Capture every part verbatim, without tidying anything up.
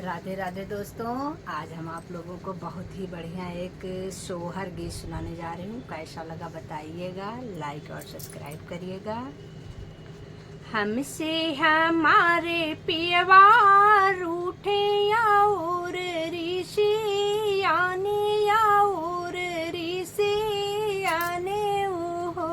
राधे राधे दोस्तों, आज हम आप लोगों को बहुत ही बढ़िया एक सोहर गीत सुनाने जा रही हूँ। कैसा लगा बताइएगा, like और subscribe करिएगा। हमसे हमारे पियवा रूठे और रिसियाने और रिसियाने उहो।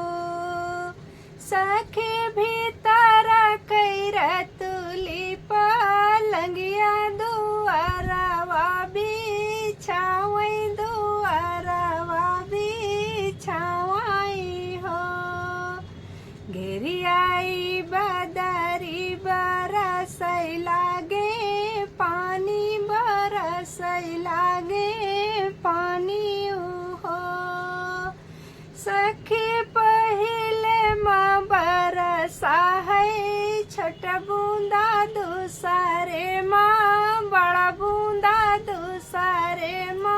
सखी भीतर कैरतुली पलंगिया दुआरवा बिछावई दुआरवा बिछावई हो। घेरियाई बदरी बरसै लागे पानी बरसै लागे पानी उहो। सखी पहिले मा बरसा है छोट बूंदा, दूसरे मा बड़ बूंदा, दूसरे मा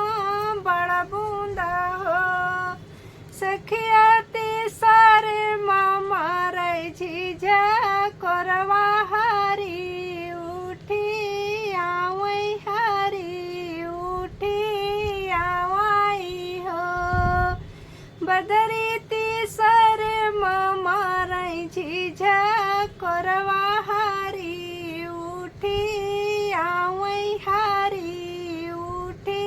बड़ बूंदा हो। सखिया तीसरे मा मारै झिझक कोरवा हरी उठी आवै हरी उठी आवै हो। बदरी तीसरे मा मारै झिझक कोरवा हरी उठी आवै हरी उठी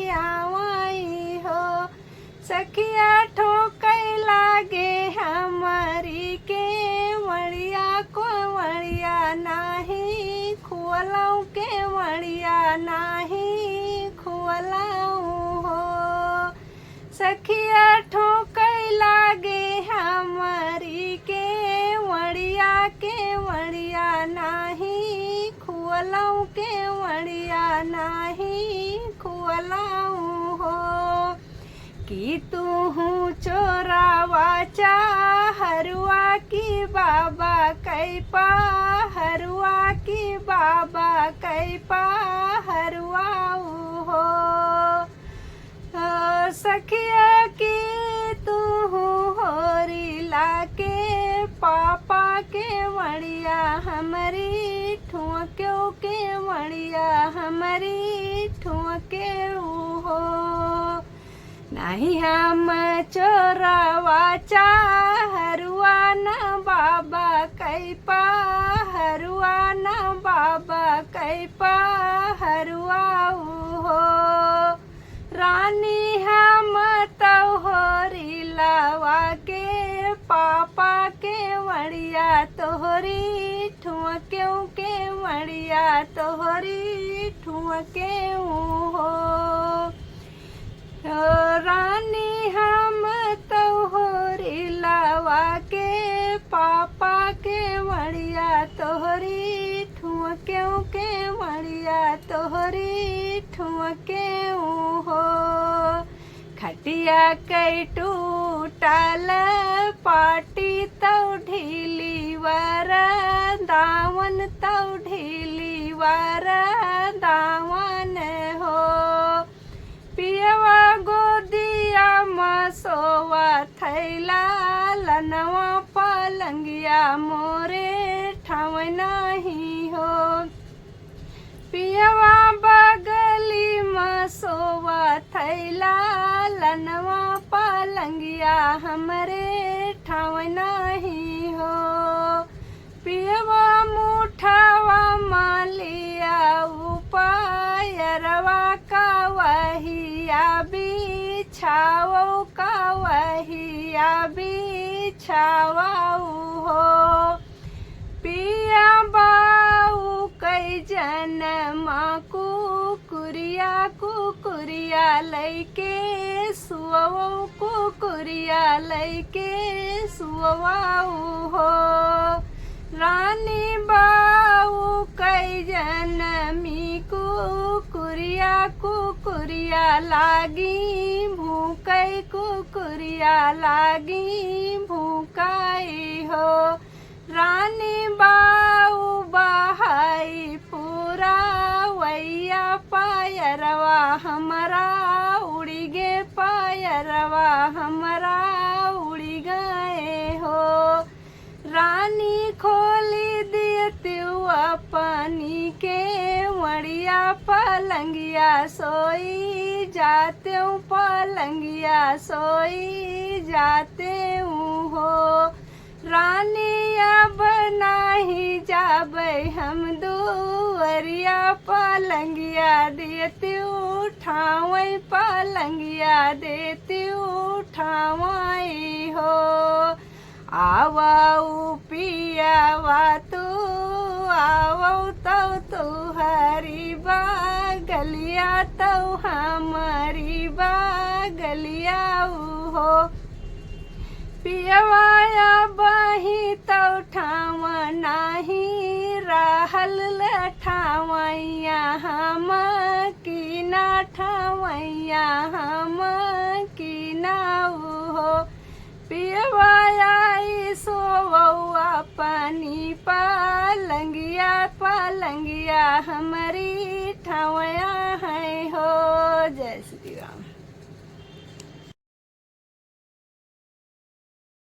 आवै हो। सखिया ठोकै लागे हमरी केवड़िया, केवड़िया नाही खोलौं, केवड़िया नाही खोलौं हो। सखिया ठोकै लागे हमरी केवड़िया, केवड़िया नाही खोलौं, केवड़िया नाही खोलौं हो। कि तूहूँ चोरावा चाहरुआ कि बाबा कै पहरुआ कि बाबा कै पहरुआ उहो। ओ सखिया कि तूहूँ होरी लाके पापा केवड़िया हमरी ठुमक्यो केवड़िया हमरी ठुमके उहो। नाही हम चोरवा चाहरुआ न बाबा कै पहरुआ न बाबा कै पहरुआ उहो। रानी हम तोहरी लावा के पापा केवड़िया तोहरी ठुमक्यो केवड़िया तोहरी ठुमके उहो। ओ रानी हम तोहरी लावा के पापा केवड़िया तोहरी ठुमक्यो केवड़िया तोहरी ठुमके उहो। खटिया कै टूटल पाटी तौ ढीली वर दावन तौ ढीली वर दावन हो। पियवा गोदिया मा सोवा थैला लनवा पलंगिया मोरे ठावै नाही हो। पियवा बगली मा सोवा थैला लनवा पलंगिया हमरे ठावै नाही हो। पियवा मुठवा मा लिया उपायरवा कवहिया बिछावौ कवहिया बिछावौ हो। पिया बाऊ कै जनमा कुकुरिया कुकुरिया लैके सुवौ कुकुरिया लैके सुवौ हो। रानी बाऊ कै जनमी कुकुरिया कुकुरिया लागी भूकै कुकुरिया लागी भूकै हो। रानी बाऊ बहाई पूरा वैया पायरवा हमरा उड़िगे पायरवा हमरा उड़िगे हो। रानी खोली दियतिउ अपनी केवड़िया या पलंगिया सोई जातेउ, पलंगिया सोई जातेउ हो। रानी अब नाही जाबै हम दुअरिया, पलंगिया देतेउ ठावै, पलंगिया देतेउ ठावै हो। आवउ पियवा तू, आवउ तउ तुहरी बगलिया, तउ हमरी बगलिया हो। पियवा अबही तउ ठाव नाही रहल, ठावैया हम की ना, ठावैया हम की ना हो। पियवा आई सोवउ अपनी पलंगिया, पलंगिया हमरी ठावै है हो। जय श्री राम।